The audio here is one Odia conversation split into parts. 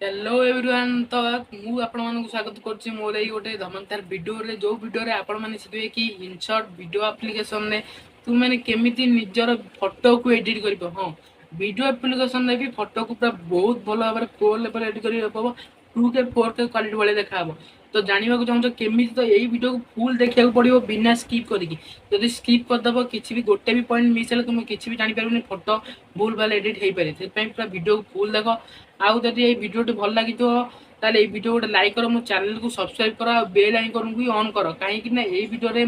ହ୍ୟାଲୋ ଏଭ୍ରିୱାନ୍, ତ ମୁଁ ଆପଣମାନଙ୍କୁ ସ୍ୱାଗତ କରୁଛି ମୋର ଏଇ ଗୋଟେ ଧମାକାଦାର ଭିଡ଼ିଓରେ, ଯେଉଁ ଭିଡ଼ିଓରେ ଆପଣମାନେ ଶିଖିବେ କି ଇନସର୍ଟ ଭିଡ଼ିଓ ଆପ୍ଲିକେସନରେ ତୁମେମାନେ କେମିତି ନିଜର ଫଟୋକୁ ଏଡ଼ିଟ୍ କରିବ। ହଁ, ଭିଡ଼ିଓ ଆପ୍ଲିକେସନରେ ବି ଫଟୋକୁ ପୁରା ବହୁତ ଭଲ ଭାବରେ ପ୍ରୋ ଲେଭେଲ୍ ଏଡ଼ିଟ୍ କରିବାକୁ ହେବ, 2K 4K quality ଭଳିଆ ଦେଖାହେବ। ତ ଜାଣିବାକୁ ଚାହୁଁଛ କେମିତି, ତ ଏଇ ଭିଡ଼ିଓକୁ ଫୁଲ୍ ଦେଖିବାକୁ ପଡ଼ିବ ବିନା ସ୍କିପ୍ କରିକି। ଯଦି ସ୍କିପ୍ କରିଦେବ, କିଛି ବି ଗୋଟେ ବି ପଏଣ୍ଟ ମିସ୍ ହେଲେ ତୁମେ କିଛି ବି ଜାଣିପାରିବନି, ଫଟୋ ଭୁଲ ଭାଲ ଏଡ଼ିଟ୍ ହେଇପାରେ। ସେଥିପାଇଁ ପୁରା ଭିଡ଼ିଓକୁ ଫୁଲ୍ ଦେଖ। ଆଉ ଯଦି ଏଇ ଭିଡ଼ିଓଟି ଭଲ ଲାଗିଥିବ, ତାହେଲେ ଏଇ ଭିଡ଼ିଓ ଗୋଟେ ଲାଇକ୍ କର, ମୋ ଚ୍ୟାନେଲକୁ ସବସ୍କ୍ରାଇବ୍ କର ଆଉ ବେଲ୍ ଆଇକନ୍କୁ ବି ଅନ୍ କର। କାହିଁକି ନା ଏଇ ଭିଡ଼ିଓରେ,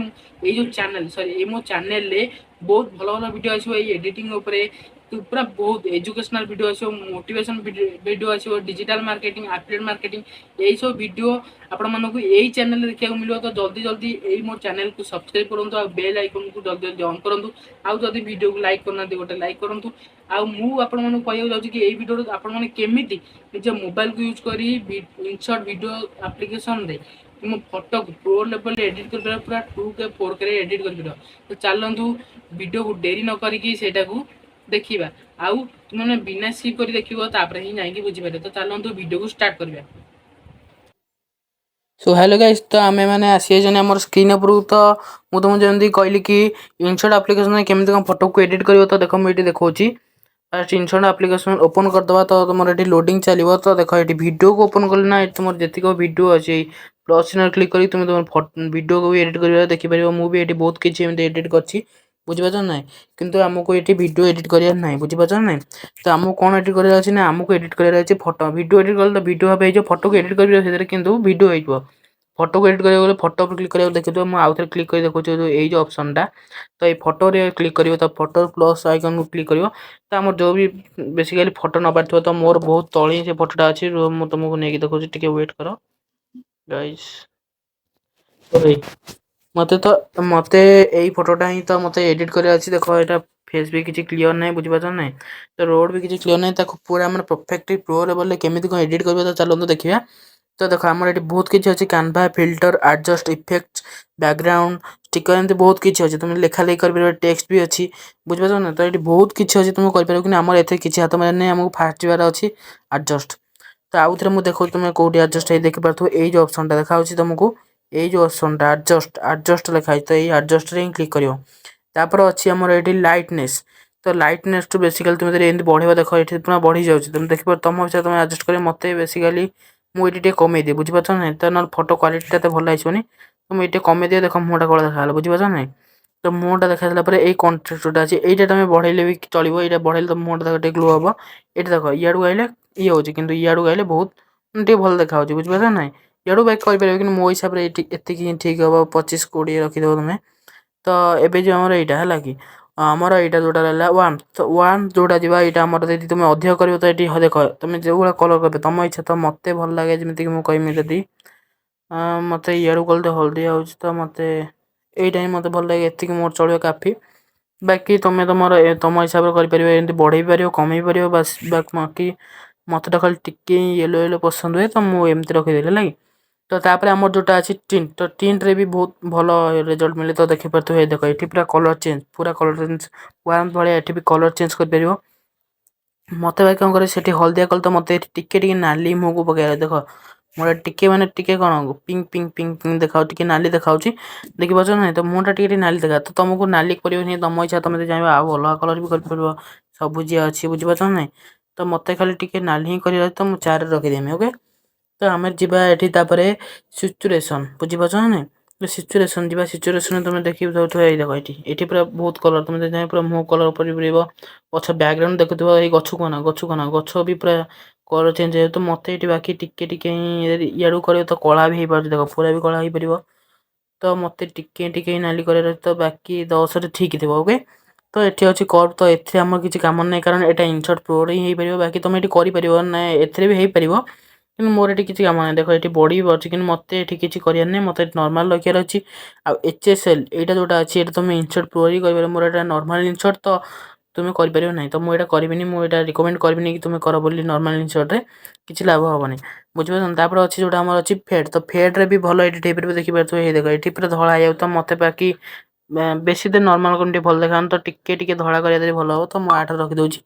ଏଇ ଯେଉଁ ଚ୍ୟାନେଲ, ସରି, ଏଇ ମୋ ଚ୍ୟାନେଲରେ ବହୁତ ଭଲ ଭଲ ଭିଡ଼ିଓ ଆସିବ ଏଇ ଏଡ଼ିଟିଂ ଉପରେ। ପୁରା ବହୁତ ଏଜୁକେସନାଲ ଭିଡ଼ିଓ ଆସିବ, ମୋଟିଭେସନ ଭିଡ଼ିଓ ଆସିବ, ଡିଜିଟାଲ ମାର୍କେଟିଂ, ଆଫିଲିଏଟ୍ ମାର୍କେଟିଂ, ଏଇସବୁ ଭିଡ଼ିଓ ଆପଣମାନଙ୍କୁ ଏଇ ଚ୍ୟାନେଲରେ ଦେଖିବାକୁ ମିଳିବ। ତ ଜଲ୍ଦି ଜଲ୍ଦି ଏଇ ମୋ ଚ୍ୟାନେଲକୁ ସବସ୍କ୍ରାଇବ୍ କରନ୍ତୁ ଆଉ ବେଲ୍ ଆଇକନ୍କୁ ଜଲ୍ଦି ଜଲ୍ଦି ଅନ୍ କରନ୍ତୁ। ଆଉ ଯଦି ଭିଡ଼ିଓକୁ ଲାଇକ୍ କରୁନାହାନ୍ତି, ଗୋଟେ ଲାଇକ୍ କରନ୍ତୁ। ଆଉ ମୁଁ ଆପଣମାନଙ୍କୁ କହିବାକୁ ଯାଉଛି କି ଏଇ ଭିଡ଼ିଓରୁ ଆପଣମାନେ କେମିତି ନିଜ ମୋବାଇଲକୁ ୟୁଜ୍ କରି ଇନସର୍ଟ ଭିଡ଼ିଓ ଆପ୍ଲିକେସନରେ ତୁମ ଫଟୋକୁ ପ୍ରୋ ଲେଭେଲରେ ଏଡ଼ିଟ୍ କରିପାରିବ, ପୁରା 2K 4Kରେ ଏଡ଼ିଟ୍ କରିପାରିବ। ତ ଚାଲନ୍ତୁ, ଭିଡ଼ିଓକୁ ଡେରି ନ କରିକି ସେଇଟାକୁ ଦେଖିବା। ଆଉ ତୁମେ ବିନା ସ୍କିପ୍ କରି ଦେଖିବ, ତାପରେ ହିଁ ଯାଇକି ବୁଝିପାରିବ। ତ ଚାଲନ୍ତୁ, ଭିଡ଼ିଓକୁ ଷ୍ଟାର୍ଟ କରିବା। ସୋ ହ୍ୟାଲୋ ଗାଇସ୍, ତ ଆମେମାନେ ଆସିଯାଇଛନ୍ତି ଆମର ସ୍କ୍ରିନ୍ ଉପରକୁ। ତ ମୁଁ ତୁମକୁ ଯେମିତି କହିଲି କି ଇନସର୍ଟ ଆପ୍ଲିକେସନରେ କେମିତି କ'ଣ ଫଟୋକୁ ଏଡ଼ିଟ୍ କରିବ, ତ ଦେଖ, ମୁଁ ଏଇଠି ଦେଖାଉଛି। ଫାଷ୍ଟ ଇନସର୍ଟ ଆପ୍ଲିକେସନ୍ ଓପନ୍ କରିଦେବା। ତ ତୁମର ଏଠି ଲୋଡ଼ିଂ ଚାଲିବ। ତ ଦେଖ, ଏଠି ଭିଡ଼ିଓକୁ ଓପନ୍ କଲେ ନା, ଏଠି ତୁମର ଯେତିକ ଭିଡ଼ିଓ ଅଛି, ପ୍ଲସ୍ ଚିହ୍ନରେ କ୍ଲିକ୍ କରି ତୁମେ ତୁମର ଭିଡ଼ିଓକୁ ବି ଏଡ଼ିଟ୍ କରିବା ଦେଖିପାରିବ। ମୁଁ ବି ଏଠି ବହୁତ କିଛି ଏମିତି ଏଡ଼ିଟ୍ କରିଛି, ବୁଝିପାରୁଛ ନା ନାହିଁ? କିନ୍ତୁ ଆମକୁ ଏଠି ଭିଡ଼ିଓ ଏଡ଼ିଟ୍ କରିବାର ନାହିଁ, ବୁଝିପାରୁଛ ନା ନାହିଁ? ତ ଆମକୁ କ'ଣ ଏଡ଼ିଟ୍ କରିବାର ଅଛି ନା, ଆମକୁ ଏଡ଼ିଟ୍ କରିବାର ଅଛି ଫଟୋ। ଭିଡ଼ିଓ ଏଡ଼ିଟ୍ କଲେ ତ ଭିଡ଼ିଓ ଭାବେ ହେଇଯିବ। ଫଟୋକୁ ଏଡ଼ିଟ୍ କରିପାରିବ ସେଥିରେ, କିନ୍ତୁ ଭିଡ଼ିଓ ହେଇଯିବ। ଫଟୋକୁ ଏଡ଼ିଟ୍ କରିବାକୁ ଗଲେ ଫଟୋ ଉପରେ କ୍ଲିକ୍ କରିବାକୁ ଦେଖିଥିବ। ମୁଁ ଆଉ ଥରେ କ୍ଲିକ୍ କରି ଦେଖାଉଛି, ଯେଉଁ ଏଇ ଯେଉଁ ଅପସନ୍ଟା, ତ ଏଇ ଫଟୋରେ କ୍ଲିକ୍ କରିବ। ତ ଫଟୋ ପ୍ଲସ୍ ଆଇକନ୍କୁ କ୍ଲିକ୍ କରିବ। ତ ଆମର ଯେଉଁ ବି ବେସିକାଲି ଫଟୋ ନେବାର ଥିବ, ତ ମୋର ବହୁତ ତଳେ ହିଁ ସେ ଫଟୋଟା ଅଛି। ମୁଁ ତୁମକୁ ନେଇକି ଦେଖାଉଛି, ଟିକେ ୱେଟ୍ କର ଗାଇସ୍। ଏଇ ମୋତେ ଏଇ ଫଟୋଟା ହିଁ ତ ମୋତେ ଏଡ଼ିଟ୍ କରିବାର ଅଛି। ଦେଖ, ଏଇଟା ଫେସ୍ ବି କିଛି କ୍ଲିଅର୍ ନାହିଁ, ବୁଝିପାରୁଛ ନା ନାହିଁ? ତ ରୋଡ଼ ବି କିଛି କ୍ଲିଅର୍ ନାହିଁ। ତାକୁ ପୁରା ଆମର ପରଫେକ୍ଟ ପ୍ରୋ ଲେଭେଲରେ କେମିତି କ'ଣ ଏଡ଼ିଟ୍ କରିବା, ତ ଚାଲନ୍ତୁ ଦେଖିବା। ତ ଦେଖ, ଆମର ଏଠି ବହୁତ କିଛି ଅଛି: Canva, filter, adjust, effect, background, sticker, ଏମିତି ବହୁତ କିଛି ଅଛି। ତୁମେ ଲେଖା ଲେଖି କରିପାରିବ, ଟେକ୍ସଟ ବି ଅଛି, ବୁଝିପାରୁଛ ନା? ତ ଏଠି ବହୁତ କିଛି ଅଛି, ତୁମେ କରିପାରିବ। କିନ୍ତୁ ଆମର ଏଥିରେ କିଛି ହାତ ମାରିବାର ନାହିଁ। ଆମକୁ ଫାଷ୍ଟ ଯିବାର ଅଛି ଆଡ଼ଜଷ୍ଟ। ତ ଆଉ ଥରେ ମୁଁ ଦେଖାଉଛି ତୁମେ କେଉଁଠି ଆଡ଼ଜଷ୍ଟ ହେଇ ଦେଖିପାରୁଥିବ। ଏଇ ଯେଉଁ ଅପସନ୍ଟା ଦେଖାହେଉଛି ତୁମକୁ, ଏଇ ଯେଉଁ ଅପସନ୍ଟା ଆଡ଼ଜଷ୍ଟ, ଆଡ଼ଜଷ୍ଟ ଲେଖା ହେଇଛି, ତ ଏଇ ଆଡ଼ଜଷ୍ଟରେ ହିଁ କ୍ଲିକ୍ କରିବ। ତାପରେ ଅଛି ଆମର ଏଇଠି ଲାଇଟନେସ୍। ତ ଲାଇଟନେସ୍ଠୁ ବେସିକାଲି ତୁମେ ଯଦି ଏମିତି ବଢ଼େଇବ, ଦେଖ, ଏଠି ପୁରା ବଢ଼ିଯାଉଛି। ତୁମେ ଦେଖିବ, ତୁମ ହିସାବରେ ତୁମେ ଆଡ଼ଜଷ୍ଟ କରିବ। ମୋତେ ବେସିକାଲି ମୁଁ ଏଇଠି ଟିକେ କମେଇ ଦିଏ, ବୁଝିପାରୁଛ ନା ନାହିଁ? ତ ନହେଲେ ଫଟୋ କ୍ୱାଲିଟିଟା ଏତେ ଭଲ ଆସିବନି। ତ ମୁଁ ଏଇଠି ଟିକେ କମେଇ ଦିଏ। ଦେଖ, ମୁହଁଟା କଳା ଦେଖାଗଲା, ବୁଝିପାରୁଛ ନା ନାହିଁ? ତ ମୁହଁଟା ଦେଖାଦେଲା ପରେ ଏଇ କଣ୍ଟ୍ରାଷ୍ଟଟା ଅଛି, ଏଇଟା ତୁମେ ବଢ଼େଇଲେ ବି ଚଳିବ। ଏଇଟା ବଢ଼େଇଲେ ତ ମୁହଁଟା ଦେଖ ଟିକେ ଗ୍ଲୋ ହେବ। ଏଇଠି ଦେଖ, ଇଆଡ଼କୁ ଆଇଲେ ଇଏ ହେଉଛି, କିନ୍ତୁ ଇଆଡ଼କୁ ଆଇଲେ ବହୁତ ଟିକେ ଭଲ ଦେଖାହେଉଛି, ବୁଝିପାରୁଛ ନା ନାହିଁ? ଇଆଡ଼କୁ ବାକି କରିପାରିବ, କିନ୍ତୁ ମୋ ହିସାବରେ ଏଇଠି ଏତିକି ହିଁ ଠିକ୍ ହେବ। 25 20 ରଖିଦେବ ତୁମେ। ତ ଏବେ ଯେଉଁ ଆମର ଏଇଟା ହେଲା କି ଆମର ଏଇଟା ଯେଉଁଟା ରହିଲା ୱାନ୍, ତ ୱାନ୍ ଯେଉଁଟା ଯିବା, ଏଇଟା ଆମର ଯଦି ତୁମେ ଅଧିକ କରିବ, ତ ଏଇଠି ଦେଖ, ତୁମେ ଯେଉଁଭଳିଆ କଲର୍ କରିବ, ତୁମ ଇଚ୍ଛା। ତ ମୋତେ ଭଲ ଲାଗେ, ଯେମିତିକି ମୁଁ କହିମି, ଯଦି ମୋତେ ଇଆଡ଼କୁ କଲେ ତ ହଳଦିଆ ହେଉଛି, ତ ମୋତେ ଏଇଟା ହିଁ ମୋତେ ଭଲ ଲାଗେ। ଏତିକି ମୋର ଚଳିବ, କାଫି। ବାକି ତୁମେ ତୁମର ତୁମ ହିସାବରେ କରିପାରିବ, ଏମିତି ବଢ଼େଇ ପାରିବ, କମେଇ ପାରିବ, ବାସ୍। ବାକି ମୋତେ ତ ଖାଲି ଟିକେ ୟେଲୋ ୟେଲୋ ପସନ୍ଦ ହୁଏ, ତ ମୁଁ ଏମିତି ରଖିଦେଲି, ହେଲା କି? ତ ତାପରେ ଆମର ଯେଉଁଟା ଅଛି ଟିଣ୍ଟ, ତ ଟିଣ୍ଟରେ ବି ବହୁତ ଭଲ ରେଜଲ୍ଟ ମିଳେ। ତ ଦେଖିପାରୁଥିବେ, ଦେଖ, ଏଠି ପୁରା କଲର୍ ଚେଞ୍ଜ, ପୁରା କଲର୍ ଚେଞ୍ଜ। ୱାନ୍ ଭଳିଆ ଏଠି ବି କଲର୍ ଚେଞ୍ଜ କରିପାରିବ। ମୋତେ ଭାଇ କ'ଣ କରେ, ସେଠି ହଳଦିଆ କଲେ, ତ ମୋତେ ଏଠି ଟିକେ ଟିକେ ନାଲି ମୁହଁକୁ ପକାଇବା। ଦେଖ, ମୋର ଟିକେ ମାନେ ଟିକେ କ'ଣ ପିଙ୍କ ପିଙ୍କ ପିଙ୍କ ପିଙ୍କ ଦେଖାଉଛି, ଟିକେ ନାଲି ଦେଖାଉଛି, ଦେଖିପାରୁଛ ନା ନାହିଁ? ତ ମୁହଁଟା ଟିକେ ଟିକେ ନାଲି ଦେଖା। ତ ତୁମକୁ ନାଲି କରିବ ହିଁ ତୁମ ଇଚ୍ଛା। ତୁମେ ଯଦି ଚାହିଁବ, ଆଉ ଅଲଗା କଲର୍ ବି କରିପାରିବ, ସବୁଜିଆ ଅଛି, ବୁଝିପାରୁଛ ନା ନାହିଁ? ତ ମୋତେ ଖାଲି ଟିକେ ନାଲି ହିଁ କରିବାର ଅଛି, ତ ମୁଁ 4ରେ ରଖିଦେମି, ଓକେ। ତ ଆମେ ଯିବା ଏଠି ତାପରେ ସାଚୁରେସନ୍, ବୁଝିପାରୁଛ ନା ନାହିଁ? ସାଚୁରେସନ୍ ଯିବା। ସାଚୁରେସନ୍ ତୁମେ ଦେଖିପାରୁଥିବ, ଏଇ ଦେଖ, ଏଇଠି ପୁରା ବହୁତ କଲର୍। ତୁମେ ଯଦି ଚାହିଁବ, ପୁରା ମୁହଁ କଲର୍ କରିପାରିବ। ପଛ ବ୍ୟାକଗ୍ରାଉଣ୍ଡ ଦେଖୁଥିବ, ଏଇ ଗଛକୁ ଅନା, ଗଛକୁ ଅନା, ଗଛ ବି ପୁରା କଲର୍ ଚେଞ୍ଜ ହେଇଯାଉଛି। ତ ମୋତେ ଏଇଠି ବାକି ଟିକେ ଟିକେ ହିଁ ଯଦି ଇଆଡ଼କୁ କରିବ, ତ କଳା ବି ହେଇପାରୁଛି। ଦେଖ, ପୁରା ବି କଳା ହେଇପାରିବ। ତ ମୋତେ ଟିକେ ଟିକେ ହିଁ ନାଲି କରିବାର ଅଛି, ତ ବାକି 10ରେ ଠିକ୍ ଥିବ, ଓକେ। ତ ଏଠି ଅଛି କର୍ଭ। ତ ଏଥିରେ ଆମର କିଛି କାମ ନାହିଁ, କାରଣ ଏଇଟା ଇନସର୍ଟ ପ୍ରୋରେ ହିଁ ହେଇପାରିବ। ବାକି ତୁମେ ଏଠି କରିପାରିବ ନା, ଏଥିରେ ବି ହେଇପାରିବ, କିନ୍ତୁ ମୋର ଏଠି କିଛି କାମ ନାହିଁ। ଦେଖ, ଏଠି ବଢ଼ି ବି ଅଛି, କିନ୍ତୁ ମୋତେ ଏଠି କିଛି କରିବାର ନାହିଁ। ମୋତେ ନର୍ମାଲ୍ ରଖିବାର ଅଛି। ଆଉ HSL ଏଇଟା ଯେଉଁଟା ଅଛି, ଏଇଟା ତୁମେ ଇନସର୍ଟ ପ୍ରୋ ହିଁ କରିପାରିବ। ମୋର ଏଇଟା ନର୍ମାଲ୍ ଇନସର୍ଟ, ତ ତୁମେ କରିପାରିବ ନାହିଁ। ତ ମୁଁ ଏଇଟା କରିବିନି, ମୁଁ ଏଇଟା ରିକମେଣ୍ଡ କରିବିନି କି ତୁମେ କର ବୋଲି। ନର୍ମାଲ୍ ଇନସର୍ଟରେ କିଛି ଲାଭ ହେବନି, ବୁଝିପାରୁଛନ୍ତି? ତାପରେ ଅଛି ଯେଉଁଟା ଆମର ଅଛି ଫେଡ଼୍। ତ ଫେଡ଼୍ରେ ବି ଭଲ ଏଡ଼ିଟ୍ ହେଇପାରିବ। ଦେଖିପାରୁଥିବ, ଏଇ ଦେଖ, ଏଠି ପୁରା ଧଳା ହେଇଯାଉଛି। ତ ମୋତେ ବାକି ବେଶୀ ତ ନର୍ମାଲ୍ କଲେ ଟିକେ ଭଲ ଦେଖାଯାଉନି, ତ ଟିକେ ଟିକେ ଧଳା କରିବା ଯଦି ଭଲ ହେବ, ତ ମୁଁ 8ରେ ରଖିଦେଉଛି।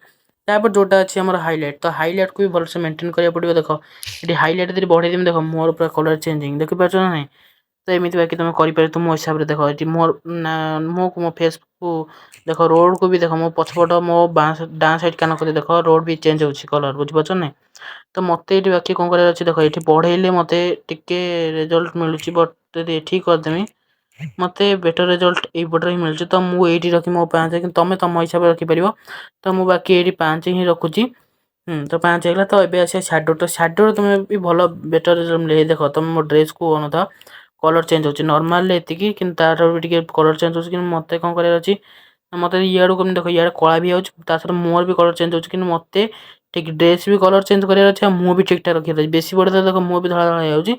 ତାପରେ ଯେଉଁଟା ଅଛି ଆମର ହାଇଲାଇଟ୍, ତ ହାଇଲାଇଟ୍କୁ ବି ଭଲସେ ମେଣ୍ଟେନ୍ କରିବାକୁ ପଡ଼ିବ। ଦେଖ, ଏଠି ହାଇଲାଇଟ୍ ଯଦି ବଢ଼େଇ ଦେବି, ଦେଖ, ମୋର ପୁରା କଲର୍ ଚେଞ୍ଜିଂ ଦେଖିପାରୁଛ ନା ନାହିଁ? ତ ଏମିତି ବାକି ତୁମେ କରିପାରିବ ତୁମ ହିସାବରେ। ଦେଖ, ଏଠି ମୋର ମୁହଁକୁ, ମୋ ଫେସ୍କୁ ଦେଖ, ରୋଡ଼କୁ ବି ଦେଖ, ମୋ ପଛପଟ, ମୋ ବାଁ ଡାହାଣ ସାଇଡ଼୍ କାନ କରି ଦେଖ, ରୋଡ଼ ବି ଚେଞ୍ଜ ହେଉଛି କଲର୍, ବୁଝିପାରୁଛ ନା? ତ ମୋତେ ଏଇଠି ବାକି କ'ଣ କରିବାର ଅଛି? ଦେଖ, ଏଠି ବଢ଼େଇଲେ ମୋତେ ଟିକେ ରେଜଲ୍ଟ ମିଳୁଛି, ବଟ୍ ଯଦି ଏଠି କରିଦେମି, ମୋତେ ବେଟର୍ ରେଜଲ୍ଟ ଏଇପଟରେ ହିଁ ମିଳୁଛି। ତ ମୁଁ ଏଇଠି ରଖି ମୋ 5, କିନ୍ତୁ ତୁମେ ତୁମ ହିସାବରେ ରଖିପାରିବ। ତ ମୁଁ ବାକି ଏଇଠି 5 ହିଁ ରଖୁଛି। ତ 5 ହେଇଗଲା। ତ ଏବେ ଆସିବା ସ୍ୟାଡ଼ୋ। ତ ସ୍ୟାଡ଼ୋରେ ତୁମେ ବି ଭଲ ବେଟର୍ ରେଜଲ୍ଟ ମିଳେ। ଦେଖ, ତୁମେ ମୋ ଡ୍ରେସ୍କୁ ଅନଉଥାଅ, କଲର୍ ଚେଞ୍ଜ ହେଉଛି। ନର୍ମାଲରେ ଏତିକି, କିନ୍ତୁ ତାର ବି ଟିକେ କଲର୍ ଚେଞ୍ଜ ହେଉଛି। କିନ୍ତୁ ମୋତେ କ'ଣ କରିବାର ଅଛି? ମୋତେ ଇଆଡ଼ୁ କେମିତି, ଦେଖ, ଇଆଡ଼େ କଳା ବି ହେଉଛି, ତା ସହିତ ମୁହଁରେ ବି କଲର୍ ଚେଞ୍ଜ ହେଉଛି। କିନ୍ତୁ ମୋତେ ଠିକ୍ ଡ୍ରେସ୍ ବି କଲର୍ ଚେଞ୍ଜ କରିବାର ଅଛି ଆଉ ମୁହଁ ବି ଠିକ୍ ଠାକ୍ ରଖିବାର ଅଛି। ବେଶୀ ବଢ଼େଇଦେଲେ ଦେଖ, ମୁହଁ ବି ଧଳା ଧଳା ହେଇଯାଉଛି।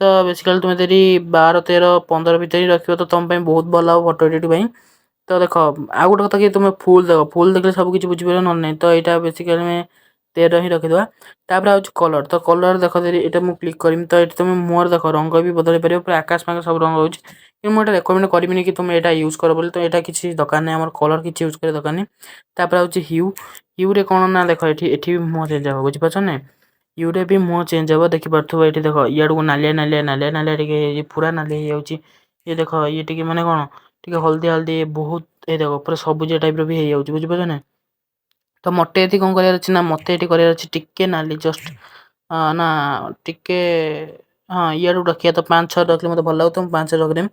ତ ବେସିକାଲି ତୁମେ ଯଦି 12, 13, 15 ଭିତରେ ହିଁ ରଖିବ, ତ ତୁମ ପାଇଁ ବହୁତ ଭଲ ହେବ ଫଟୋ ଏଡ଼ିଟ୍ ପାଇଁ। ତ ଦେଖ, ଆଉ ଗୋଟେ କଥା କି ତୁମେ ଫୁଲ୍ ଦେଖ, ଫୁଲ୍ ଦେଖିଲେ ସବୁ କିଛି ବୁଝିପାରିବ, ନହେଲେ ନାହିଁ। ତ ଏଇଟା ବେସିକାଲି ଆମେ 13 ହିଁ ରଖିଦେବା। ତାପରେ ଆଉଛି କଲର୍। ତ କଲର୍ ଦେଖ, ଯଦି ଏଇଟା ମୁଁ କ୍ଲିକ୍ କରିମି, ତ ଏଠି ତୁମେ ମୁହଁରେ ଦେଖ, ରଙ୍ଗ ବି ବଦଳାଇ ପାରିବ। ପୁରା ଆକାଶ ପାଖ ସବୁ ରଙ୍ଗ ହେଉଛି। କିନ୍ତୁ ମୁଁ ଏଇଟା ରେକମେଣ୍ଡ କରିବିନି କି ତୁମେ ଏଇଟା ୟୁଜ୍ କର ବୋଲି। ତ ଏଇଟା କିଛି ଦରକାର ନାହିଁ, ଆମର କଲର୍ କିଛି ୟୁଜ୍ କରିବା ଦରକାର ନାହିଁ। ତାପରେ ହେଉଛି ହ୍ୟୁ। ହ୍ୟୁରେ କ'ଣ ନା ଦେଖ, ଏଠି ବି ମୁହଁ ଚେଞ୍ଜ ହେବ, ବୁଝିପାରୁଛ ନା? ହ୍ୟୁରେ ବି ମୁହଁ ଚେଞ୍ଜ ହେବ, ଦେଖିପାରୁଥିବ। ଏଠି ଦେଖ, ଇଆଡ଼କୁ ନାଲିଆ ନାଲିଆ ନାଲିଆ ନାଲିଆ ଟିକେ ହେଇଯାଇଛି, ପୁରା ନାଲି ହେଇଯାଉଛି। ଇଏ ଦେଖ, ଇଏ ଟିକେ ମାନେ କ'ଣ ଟିକେ ହଳଦିଆ ହଳଦିଆ ବହୁତ। ଏ ଦେଖ, ପୁରା ସବୁଜିଆ ଟାଇପ୍ର ବି ହେଇଯାଉଛି, ବୁଝିପାରୁଛ ନା? ତ ମୋତେ ଏଠି କ'ଣ କରିବାର ଅଛି ନା, ମୋତେ ଏଠି କରିବାର ଅଛି ଟିକେ ନାଲି ଜଷ୍ଟ ନା ଟିକେ, ହଁ, ଇଆଡ଼କୁ ରଖିବା। ତ 5, 6 ରଖିଲେ ମୋତେ ଭଲ ଲାଗୁଥିବ, ତ ମୁଁ 5, 6 ରଖିଦେବି।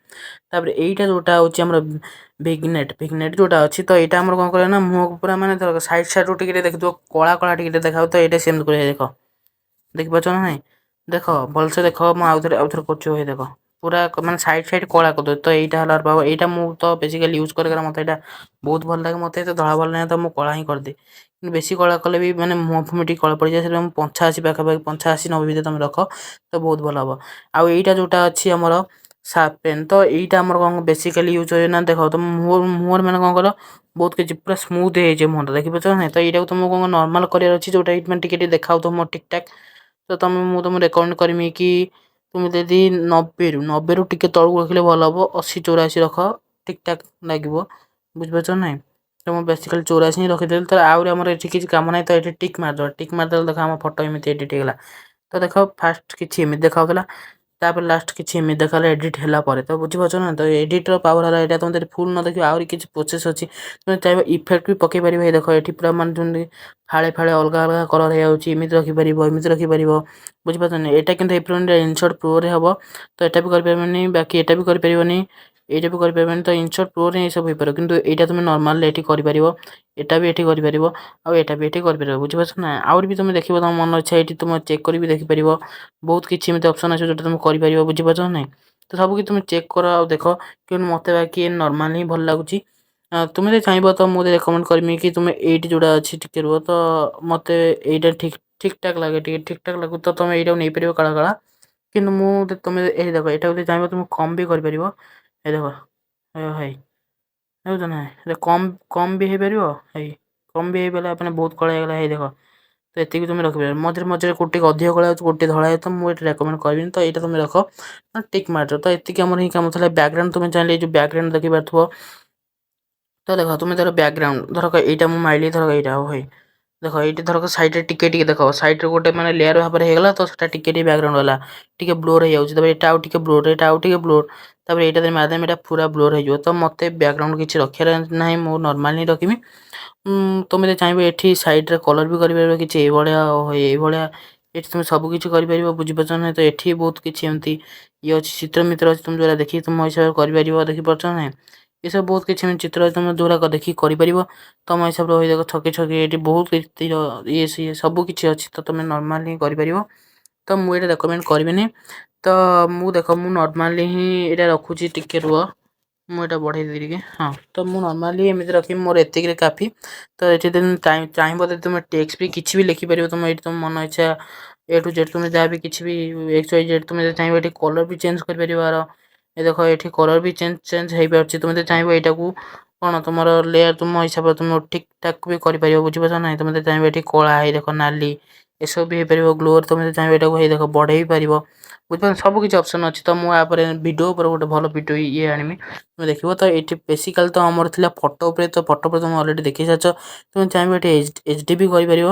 ତାପରେ ଏଇଟା ଯେଉଁଟା ହେଉଛି ଆମର ଭିଗ୍ନେଟ୍। ଭିଗ୍ନେଟ୍ ଯେଉଁଟା ଅଛି, ତ ଏଇଟା ଆମର କ'ଣ କରିବା ନା, ମୁହଁକୁ ପୁରା ମାନେ ସାଇଡ଼୍ ସାଇଡ଼୍ରୁ ଟିକେ ଟିକେ ଦେଖିଥିବ, କଳା କଳା ଟିକେ ଟିକେ ଦେଖାଯାଉ। ତ ଏଇଟା ସେମିତି କରିବା। ଦେଖ, ଦେଖିପାରୁଛ ନା ନାହିଁ? ଦେଖ, ଭଲସେ ଦେଖ, ମୁଁ ଆଉଥରେ କରୁଛି। ଭାଇ, ଦେଖ, ପୁରା ମାନେ ସାଇଡ଼୍ ସାଇଡ଼୍ କଳା କରିଦେଉଛି। ତ ଏଇଟା ହେଲା ବାବା, ଏଇଟା ମୁଁ ତ ବେସିକାଲି ୟୁଜ୍ କରେ, କାରଣ ମୋତେ ଏଇଟା ବହୁତ ଭଲ ଲାଗେ। ମୋତେ ଏତେ ଧଳା ଭଲ ନାହିଁ, ତ ମୁଁ କଳା ହିଁ କରିଦିଏ। କିନ୍ତୁ ବେଶୀ କଳା କଲେ ବି ମାନେ ମୁହଁ ଫୁହଁ ଟିକେ କଳା ପଡ଼ିଯାଏ। ସେଥିପାଇଁ ମୁଁ 85 ପାଖାପାଖି, 85, 90 ଭିତରେ ତୁମେ ରଖ, ତ ବହୁତ ଭଲ ହେବ। ଆଉ ଏଇଟା ଯେଉଁଟା ଅଛି ଆମର ସାର୍ପେନ୍, ତ ଏଇଟା ଆମର କ'ଣ ବେସିକାଲି ୟୁଜ୍ ହୁଏ ନା, ଦେଖ, ତୁମ ମୁହଁରେ ମାନେ କ'ଣ କର, ବହୁତ କିଛି ପୁରା ସ୍ମୁଥ୍ ହେଇଯାଇଛି ମୁହଁଟା, ଦେଖିପାରୁଛ ନା? ତ ଏଇଟାକୁ ତୁମକୁ କ'ଣ ନର୍ମାଲ୍ କରିବାର ଅଛି, ଯେଉଁଟା ମାନେ ଟିକେ ଟିକେ ଦେଖାଉଥିବ ମୋର ଠିକ୍ଠାକ୍। ତ ତୁମେ, ମୁଁ ତୁମକୁ ରେକମେଣ୍ଡ କରିମି କି ତୁମେ ଯଦି 90ରୁ ଟିକେ ତଳକୁ ରଖିଲେ ଭଲ ହେବ। 80, 84 ରଖ, ଠିକ୍ଠାକ୍ ଲାଗିବ, ବୁଝିପାରୁଛ ନା ନାହିଁ? ତ ମୁଁ ବେସିକାଲି 84 ହିଁ ରଖିଦେଲି। ତ ଆହୁରି ଆମର ଏଠି କିଛି କାମ ନାହିଁ, ତ ଏଠି ଟିକ୍ ମାରିଦେବା। ଟିକ୍ ମାରିଦେଲେ ଦେଖ, ଆମ ଫଟୋ ଏମିତି ଏଡ଼ିଟ୍ ହେଇଗଲା। ତ ଦେଖ, ଫାଷ୍ଟ କିଛି ଏମିତି ଦେଖାଉଥିଲା, ତାପରେ ଲାଷ୍ଟ କିଛି ଏମିତି ଦେଖାଗଲା ଏଡ଼ିଟ୍ ହେଲା ପରେ। ତ ବୁଝିପାରୁଛ ନା? ତ ଏଡ଼ିଟ୍ର ପାୱାର ହେଲା ଏଇଟା। ତୁମେ ଯଦି ଫୁଲ୍ ନ ଦେଖିବ, ଆହୁରି କିଛି ପ୍ରୋସେସ୍ ଅଛି। ତୁମେ ଚାହିଁବ ଇଫେକ୍ଟ ବି ପକାଇ ପାରିବ। ଏଇ ଦେଖ, ଏଠି ପୁରା ମାନେ ଯେମିତି ଫାଳେ ଫାଳେ ଅଲଗା ଅଲଗା କଲର୍ ହେଇଯାଉଛି, ଏମିତି ରଖିପାରିବ, ଏମିତି ରଖିପାରିବ, ବୁଝିପାରୁଛ ନା? ଏଇଟା କିନ୍ତୁ ହେଇପାରିବନି, ଇନସର୍ଟ ପ୍ରୋରେ ହେବ। ତ ଏଇଟା ବି କରିପାରିବନି, ବାକି ଏଇଟା ବି କରିପାରିବନି, ଏଇଟା ବି କରିପାରିବନି। ତ ଇନସର୍ଟ ପ୍ରୋରେ ଏସବୁ ହେଇପାରିବ, କିନ୍ତୁ ଏଇଟା ତୁମେ ନର୍ମାଲରେ ଏଠି କରିପାରିବ, ଏଇଟା ବି ଏଠି କରିପାରିବ ଆଉ ଏଇଟା ବି ଏଠି କରିପାରିବ, ବୁଝିପାରୁଛ ନା? ଆହୁରି ବି ତୁମେ ଦେଖିବ, ତୁମ ମନ ଇଚ୍ଛା ଏଇଠି ତୁମେ ଚେକ୍ କରି ବି ଦେଖିପାରିବ। ବହୁତ କିଛି ଏମିତି ଅପସନ୍ ଅଛି ଯେଉଁଟା ତୁମେ କରିପାରିବ, ବୁଝିପାରୁଛ ନା ନାହିଁ? ତ ସବୁ କିଛି ତୁମେ ଚେକ୍ କର ଆଉ ଦେଖ। କିନ୍ତୁ ମୋତେ ବାକି ନର୍ମାଲ୍ ହିଁ ଭଲ ଲାଗୁଛି। ତୁମେ ଯଦି ଚାହିଁବ, ତ ମୁଁ ରେକମେଣ୍ଡ କରିମି କି ତୁମେ ଏଇଠି ଯେଉଁଟା ଅଛି, ଟିକେ ରୁହ, ତ ମୋତେ ଏଇଟା ଠିକ୍ ଠିକ୍ଠାକ୍ ଲାଗେ, ଟିକେ ଠିକ୍ଠାକ୍ ଲାଗୁ, ତ ତୁମେ ଏଇଟାକୁ ନେଇପାରିବ କଳା କଳା। କିନ୍ତୁ ମୁଁ, ତୁମେ ଏଇ ଦେଖ, ଏଇଟାକୁ ଯଦି ଚାହିଁବ, ତୁମେ କମ୍ ବି କରିପାରିବ। ଏ ଦେଖ, ଭାଇ, ଦେଖୁଛ ନା? ଏଇଟା କମ୍ କମ୍ ବି ହେଇପାରିବ। ହେଇ, କମ୍ ବି ହେଇପାରିଲା, ମାନେ ବହୁତ କଳା ହେଇଗଲା। ହେଇ ଦେଖ, ତ ଏତିକି ତୁମେ ରଖିପାରିବ। ମଝିରେ ମଝିରେ କେଉଁଠି ଟିକେ ଅଧିକ କଳା ହେଉଛି, କେଉଁଠି ଟିକେ ଧଳା ହେଉଛି, ତ ମୁଁ ଏଇଟା ରେକମେଣ୍ଡ କରିବିନି। ତ ଏଇଟା ତୁମେ ରଖ, ଟିକ୍ ମାରିଦିଅ। ତ ଏତିକି ଆମର ହିଁ କାମ ଥିଲା। ବ୍ୟାକଗ୍ରାଉଣ୍ଡ ତୁମେ ଚାହିଁଲେ ଏଇ ଯେଉଁ ବ୍ୟାକଗ୍ରାଉଣ୍ଡ ଦେଖିପାରୁଥିବ। ତ ଦେଖ, ତୁମେ ଧର ବ୍ୟାକଗ୍ରାଉଣ୍ଡ ଧରକ ଏଇଟା ମୁଁ ମାଇଲି, ଧର ଏଇଟା ହଉ। ଭାଇ, ଦେଖ, ଏଇଠି ଧରକ ସାଇଡ଼୍ରେ ଟିକେ ଟିକେ ଦେଖ, ସାଇଡ଼୍ରେ ଗୋଟେ ମାନେ ଲେୟାର ଭାବରେ ହେଇଗଲା। ତ ସେଟା ଟିକେ ଟିକେ ବ୍ୟାକଗ୍ରାଉଣ୍ଡ ହେଲା, ଟିକେ ବ୍ଲର୍ ହେଇଯାଉଛି। ତାପରେ ଏଇଟା ଆଉ ଟିକେ ବ୍ଲର୍, ଏଇଟା ଆଉ ଟିକେ ବ୍ଲର୍। ତାପରେ ଏଇଟା ଯଦି ମାରିଦେମି, ଏଇଟା ପୁରା ବ୍ଲର୍ ହେଇଯିବ। ତ ମୋତେ ବ୍ୟାକଗ୍ରାଉଣ୍ଡ କିଛି ରଖିବାର ନାହିଁ, ମୁଁ ନର୍ମାଲ୍ ହିଁ ରଖିବି। ତୁମେ ଯଦି ଚାହିଁବ, ଏଠି ସାଇଡ଼୍ରେ କଲର୍ ବି କରିପାରିବ କିଛି ଏଇଭଳିଆ, ଏଇଭଳିଆ। ଏଠି ତୁମେ ସବୁ କିଛି କରିପାରିବ, ବୁଝିପାରୁଛ ନା? ତ ଏଠି ବହୁତ କିଛି ଏମିତି ଇଏ ଅଛି, ଚିତ୍ର ମିତ୍ର ଅଛି, ତୁମେ ଯେଉଁଟା ଦେଖିକି ତୁମ ହିସାବରେ କରିପାରିବ, ଦେଖିପାରୁଛ ନା ନାହିଁ? ଏସବୁ ବହୁତ କିଛି ଏମିତି ଚିତ୍ର ଅଛି, ତୁମେ ଯେଉଁଗୁଡ଼ାକ ଦେଖିକି କରିପାରିବ ତୁମ ହିସାବରେ। ହୋଇ ଦେଖ, ଛକି ଛକି ଏଠି ବହୁତ କିଛି ତୀର, ଇଏ ସିଏ ସବୁ କିଛି ଅଛି। ତ ତୁମେ ନର୍ମାଲି ହିଁ କରିପାରିବ। ତ ମୁଁ ଏଇଟା ରେକମେଣ୍ଡ କରିବିନି। ତ ମୁଁ ଦେଖ, ମୁଁ ନର୍ମାଲି ହିଁ ଏଇଟା ରଖୁଛି। ଟିକେ ରୁହ, ମୁଁ ଏଇଟା ବଢ଼େଇ ଦେବି ଟିକେ। ହଁ, ତ ମୁଁ ନର୍ମାଲି ଏମିତି ରଖିବି, ମୋର ଏତିକିରେ କାଫି। ତ ଏଠି ଯଦି ଚାହିଁବ ଯଦି ତୁମେ ଟେକ୍ସଟ ବି କିଛି ବି ଲେଖିପାରିବ। ତୁମେ ଏଇଠି ତୁମ ମନ ଇଚ୍ଛା ଏ ଟୁ ଜେଡ଼୍, ତୁମେ ଯାହା ବି କିଛି ବି ଏକ୍ସ, ୱାଇ, ଜେଡ଼୍। ତୁମେ ଯଦି ଚାହିଁବ, ଏଠି କଲର୍ ବି ଚେଞ୍ଜ କରିପାରିବ ଆର। ଏ ଦେଖ, ଏଠି କଲର୍ ବି ଚେଞ୍ଜ ଚେଞ୍ଜ ହେଇପାରୁଛି। ତୁମେ ଯଦି ଚାହିଁବ, ଏଇଟାକୁ କ'ଣ ତୁମର ଲେୟାର ତୁମ ହିସାବରେ ତୁମେ ଠିକ୍ ଠାକ୍ ବି କରିପାରିବ, ବୁଝିପାରୁଛ ନାହିଁ? ତୁମେ ଯଦି ଚାହିଁବ, ଏଠି କଳା, ହେଇ ଦେଖ, ନାଲି, ଏସବୁ ବି ହେଇପାରିବ। ଗ୍ଲୋର ତୁମେ ଯଦି ଚାହିଁବ, ଏଇଟାକୁ ହେଇ ଦେଖ, ବଢ଼େଇ ପାରିବ। ବୁଝିପାରିଲ? ସବୁ କିଛି ଅପସନ୍ ଅଛି। ତ ମୁଁ ୟାପରେ ଭିଡ଼ିଓ ଉପରେ ଗୋଟେ ଭଲ ଭିଡ଼ିଓ ଇଏ ଆଣିବି, ତୁମେ ଦେଖିବ। ତ ଏଇଠି ବେସିକାଲି ତ ଆମର ଥିଲା ଫଟୋ ଉପରେ। ତ ଫଟୋ ଉପରେ ତୁମେ ଅଲରେଡ଼ି ଦେଖି ସାରିଛ। ତୁମେ ଚାହିଁବ, ଏଠି ଏଚ୍ ଡି ବି କରିପାରିବ।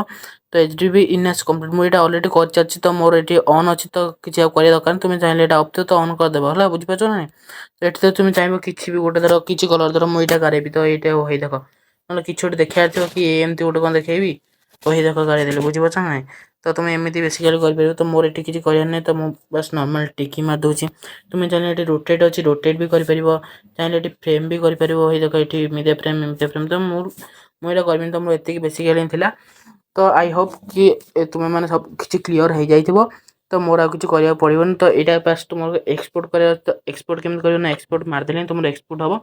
ତ ଏଚ୍ ଡି ବି ଇନହେନ୍ସ କମ୍ପ୍ଲିଟ୍। ମୁଁ ଏଇଟା ଅଲରେଡ଼ି କରିଚାଲିଛି, ତ ମୋର ଏଠି ଅନ୍ ଅଛି, ତ କିଛି ଆଉ କରିବା ଦରକାର ନାହିଁ। ତୁମେ ଚାହିଁଲେ ଏଇଟା ଅଫ୍ ଥିବ ତ ଅନ୍ କରିଦେବ, ହେଲା? ବୁଝିପାରୁଛ ନା ନାହିଁ? ତ ଏଠି ତ ତୁମେ ଚାହିଁବ କିଛି ବି ଗୋଟେ, ଧର କିଛି କଲର୍, ଧର ମୁଁ ଏଇଟା ଗାରେଇବି। ତ ଏଇଟା ହେଇ ଦେଖ, ନହେଲେ କିଛି ଗୋଟେ ଦେଖେଇବାର ଥିବ କି ଏମିତି ଗୋଟେ କ'ଣ ଦେଖେଇବି, ତ ହେଇ ଦେଖ, ଗାରେଇ ଦେଲି। ବୁଝିପାରୁଛ ନା ନାହିଁ? ତ ତୁମେ ଏମିତି ବେସିକାଲି କରିପାରିବ। ତ ମୋର ଏଠି କିଛି କରିବାର ନାହିଁ, ତ ମୁଁ ବାସ୍ ନର୍ମାଲ୍ ଟିକି ମାରିଦେଉଛି। ତୁମେ ଚାହିଁଲେ ଏଠି ରୋଟେଟ୍ ଅଛି, ରୋଟେଟ୍ ବି କରିପାରିବ। ଚାହିଁଲେ ଏଠି ଫ୍ରେମ୍ ବି କରିପାରିବ। ହେଇ ଦେଖ, ଏଠି ଏମିତିଆ ଫ୍ରେମ୍, ଏମିତିଆ ଫ୍ରେମ୍। ତ ମୁଁ ଏଇଟା କରିବିନି। ତ ମୋର ଏତିକି ବେସିକାଲି ଥିଲା। ତ I Hope କି ତୁମେମାନେ ସବୁ କିଛି କ୍ଲିଅର୍ ହେଇଯାଇଥିବ। ତ ମୋର ଆଉ କିଛି କରିବାକୁ ପଡ଼ିବନି। ତ ଏଇଟା ବାସ୍ ତୁମର ଏକ୍ସପୋର୍ଟ କରିବା। ତ ଏକ୍ସପୋର୍ଟ କେମିତି କରିବ ନା, ଏକ୍ସପୋର୍ଟ ମାରିଦେଲେ ହିଁ ତୁମର ଏକ୍ସପୋର୍ଟ ହେବ।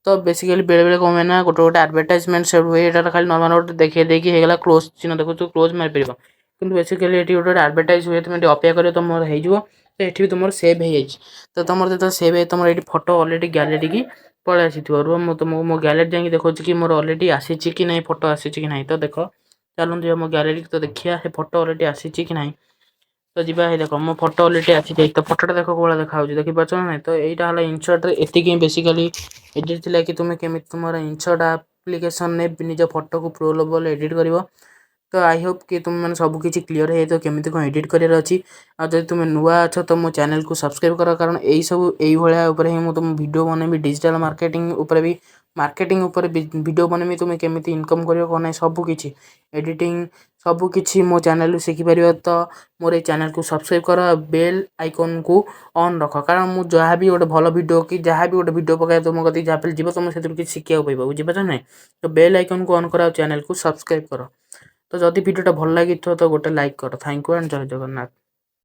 ତ ବେସିକାଲି ବେଳେବେଳେ କ'ଣ ହୁଏ ନା, ଗୋଟେ ଗୋଟେ ଆଡ଼ଭର୍ଟାଇଜମେଣ୍ଟ ସେଟ୍ ହୁଏ। ଏଇଟା ଖାଲି ନର୍ମାଲ୍ ଗୋଟେ ଦେଖେଇ ଦେଇକି ହେଇଗଲା। କ୍ଲୋଜ୍ ଚିହ୍ନ ଦେଖୁଛୁ, କ୍ଲୋଜ୍ ମାରିପାରିବ। କିନ୍ତୁ ବେସିକାଲି ଏଠି ଗୋଟେ ଗୋଟେ ଆଡ଼ଭର୍ଟାଇଜ୍ ହୁଏ। ତୁମେ ଏଠି ଅପେକ୍ଷା କରିବ, ତୁମର ହେଇଯିବ। ତ ଏଠି ବି ତୁମର ସେଭ୍ ହେଇଯାଇଛି। ତ ତୁମର ଯେତେବେଳେ ସେଭ୍ ହେଇ ତୁମର ଏଇଠି ଫଟୋ ଅଲରେଡ଼ି ଗ୍ୟାଲେରୀକି ପଳେଇ ଆସିଥିବ। ରୁହ, ମୁଁ ତୁମକୁ ମୋ ଗ୍ୟାଲେରୀ ଯାଇକି ଦେଖାଉଛି କି ମୋର ଅଲରେଡ଼ି ଆସିଛି କି ନାହିଁ, ଫଟୋ ଆସିଛି କି ନାହିଁ। ତ ଦେଖ, ଚାଲନ୍ତୁ ଯିବା ମୋ ଗ୍ୟାଲେରୀ। ତ ଦେଖିବା ସେ ଫଟୋ ଅଲରେଡ଼ି ଆସିଛି କି ନାହିଁ। ତ ଯିବା। ହେଇ ଦେଖ, ମୋ ଫଟୋ ଅଲରେଡ଼ି ଆସିଯାଇଛି। ତ ଫଟୋଟା ଦେଖ, କୋଉ ଭଳିଆ ଦେଖାଯାଉଛି, ଦେଖିପାରୁଛ ନା ନାହିଁ? ତ ଏଇଟା ହେଲା ଇନସର୍ଟରେ ଏତିକି ହିଁ ବେସିକାଲି ଏଡ଼ିଟ୍ ଥିଲା କି ତୁମେ କେମିତି ତୁମର ଇନସର୍ଟ ଆପ୍ଲିକେସନରେ ନିଜ ଫଟୋକୁ ପ୍ରୋ ଲେଭଲ୍ ଏଡ଼ିଟ୍ କରିବ। ତ I Hope କି ତୁମେମାନେ ସବୁ କିଛି କ୍ଲିଅର୍ ହେଇଯାଇଥିବ, କେମିତି କ'ଣ ଏଡ଼ିଟ୍ କରିବାର ଅଛି। ଆଉ ଯଦି ତୁମେ ନୂଆ ଅଛ, ତ ମୋ ଚ୍ୟାନେଲକୁ ସବସ୍କ୍ରାଇବ୍ କର, କାରଣ ଏଇସବୁ ଏଇଭଳିଆ ଉପରେ ହିଁ ମୁଁ ତୁମ ଭିଡ଼ିଓ ବନେଇବି। ଡିଜିଟାଲ୍ ମାର୍କେଟିଂ ଉପରେ ବି, ମାର୍କେଟିଂ ଉପରେ ଭିଡ଼ିଓ ବନେଇବି। ତୁମେ କେମିତି ଇନକମ୍ କରିବ, କ'ଣ ନାହିଁ, ସବୁ କିଛି ଏଡ଼ିଟିଂ, ସବୁ କିଛି ମୋ ଚ୍ୟାନେଲରୁ ଶିଖିପାରିବ। ତ ମୋର ଏଇ ଚ୍ୟାନେଲକୁ ସବସ୍କ୍ରାଇବ୍ କର, ବେଲ୍ ଆଇକନ୍କୁ ଅନ୍ ରଖ, କାରଣ ମୁଁ ଯାହା ବି ଗୋଟେ ଭଲ ଭିଡ଼ିଓ କି ଯାହା ବି ଗୋଟେ ଭିଡ଼ିଓ ପକାଏ, ତୁମ କତିକି ଯାହା ବି ଯିବ, ତୁମେ ସେଥିରୁ କିଛି ଶିଖିବାକୁ ପାଇବ। ବୁଝିପାରୁଛ ନା ନାହିଁ? ତ ବେଲ୍ ଆଇକନ୍କୁ ଅନ୍ କର ଆଉ ଚ୍ୟାନେଲକୁ ସବସ୍କ୍ରାଇବ୍ କର। ତ ଯଦି ଭିଡ଼ିଓଟା ଭଲ ଲାଗିଥିବ, ତ ଗୋଟେ ଲାଇକ୍ କର। Thank you and Jay Jagannath.